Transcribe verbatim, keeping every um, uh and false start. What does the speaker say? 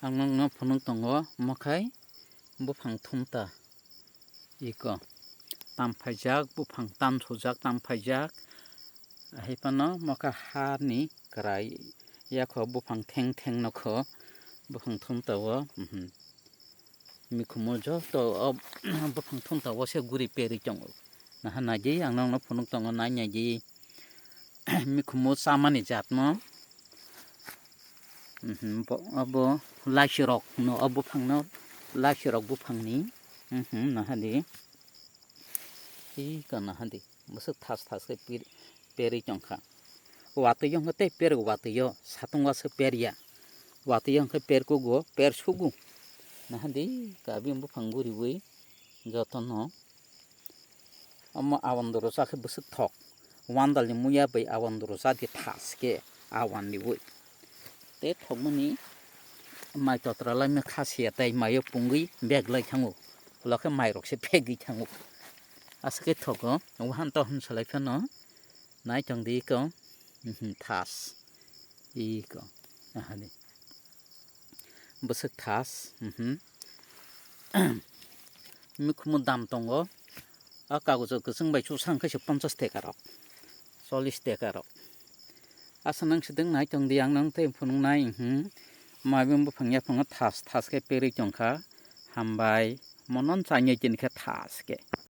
Ang nokno phunuk tongo, mokhai buphang thumta iko tam phaijak, buphang tam sujak, tam phaijak. Hai phano mokha hani kwrai yakho buphang theng theng nokho buphang thumta o, mhm. Mikhumo joto o buphang thumta o se guri perwi tongo. Naha naidi, ang nokno phunuk tongo, nai naidi. Mikhumo chamani jatno. Mhm, bo-, obo laisirok no, o buphangno laisirok buphangni. Mhm, nahadi. Iko nahadi. Bwswk thas thas khe pir-, perwi tongkha. Watwi wngkha tei per watwi o, satung waswk perya. Watwi wngkha perkugo, persugo. Nahadi, kabi buphang guriwi jotono. Omo awan doro cha khe bwswk thok. Wandalni muya bai awan doro cha di thas khe awan riwi. Tei thokmani mai totra lai me kha siya tei maio pungwi bag lai thango. Ulo khe mairok se pegwi thango. Aswk khe thogo. Wahan tohon salai phano nai tong di ko. Mhm, thas. Iko. Ahani. Bwswk thas. Mhm. Mikhumu dam tongo. A kagojo kwchwng bai chusang khe se ponchas teka rok, chollish teka rok. Asa nang sideng nai tong di, ang nang tei phunuk nai, mhm. Mabim buphang yaphango thas thas khe perwi tongkha. Hambai, monon chanya tini khe thas khe.